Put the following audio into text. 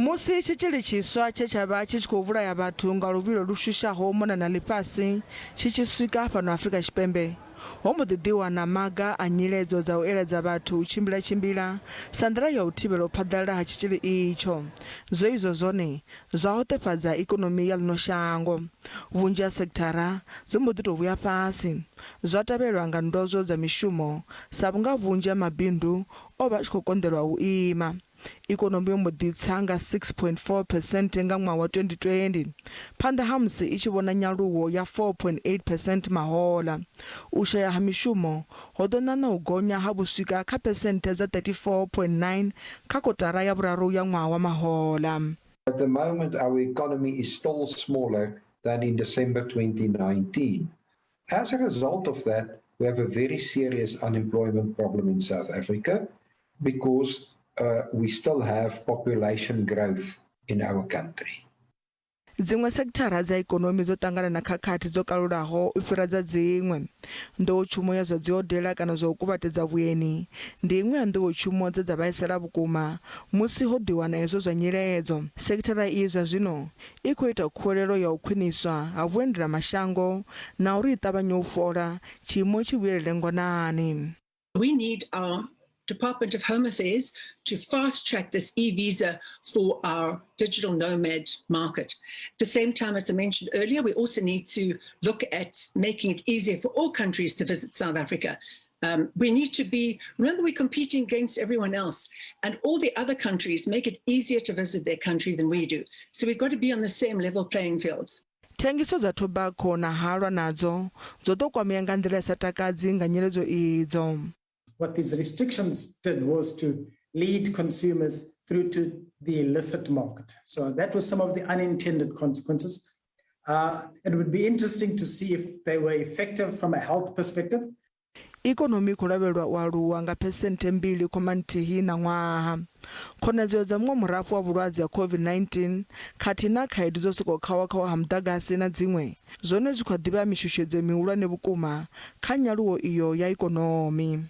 Musi tshitzhili tshiswa tshe tsha vha tshi tshi khou vhulaya vhathu nga luvhilo lu shushaho u mona na ḽifhasi tshi tshi swika fhano Afrika Tshipembe, ho mbo ḓi ḓiwa na maga a nyiledzo dza u iledza vhathu u tshimbila-tshimbila sa nḓila ya u thivhela u phaḓalala ha tshitzhili itsho. Zwe izwo zwone zwa hoṱefhadza ikonomi ya ḽino shango. Vhunzhi ha sekithara dzo mbo ḓi tou vhuya fhasi, zwa tevhelwa nga ndozwo dza mishumo sa vhunga vhunzhi ha mabindu o vha a tshi khou konḓelwa u ima. Ikonomi yo mbo ḓi tsa nga 6.4 phesenthe nga ṅwaha wa 2020, phanḓa ha musi i tshi vhona nyaluwo ya 4.8 phesenthe mahoḽa. U shaya ha mishumo ho ḓo ṋaṋa u gonya ha vho swika kha phesenthe dza 34.9 kha kotara ya vhuraru ya ṅwaha wa mahoḽa. At the moment our economy is still smaller than in December 2019. As a result of that, we have a very serious unemployment problem in South Africa because we still have population growth in our country. Dziṅwe sekithara dza ikonomi dzo ṱangana na khakhathi dzo kalulaho u fhira dza dziṅwe. Nḓowetshumo ya zwa dzihodela kana zwa u kuvhatedza vhueni ndi iṅwe ya nḓowetshumo dze dza vhaisala vhukuma musi ho ḓiwa na hezwo zwa nyiledzo. Sekithara iyi zwazwino i khou ita khuwelelo ya u khwiṋiswa ha vhuendelamashango na uri i ṱavhanye u fhola, tshiimo tshi vhuyelele ngonani. We need our Department of Home Affairs to fast track this e-visa for our digital nomad market. At the same time, as I mentioned earlier, we also need to look at making it easier for all countries to visit South Africa. We need to be, remember, we're competing against everyone else, and all the other countries make it easier to visit their country than we do. So we've got to be on the same level playing fields. Thengiso dza tobacco na halwa nadzo dzo ḓo kwamea nga nḓila i sa takadzi nga nyiledzo idzo. What these restrictions did was to lead consumers through to the illicit market. So that was some of the unintended consequences. It would be interesting to see if they were effective from a health perspective. Ikonomi i khou lavhelelwa u aluwa nga phesenthe 2.1 ṋaṅwaha. Khonadzeo dza muṅwe murafho wa vhulwadze ha COVID-19 khathihi na khaedu dzo sokou khawakhawa ha muḓagasi na dziṅwe, zwone zwi kha ḓi vha mishushedzo mihulwane vhukuma kha nyaluwo iyo ya ikonomi.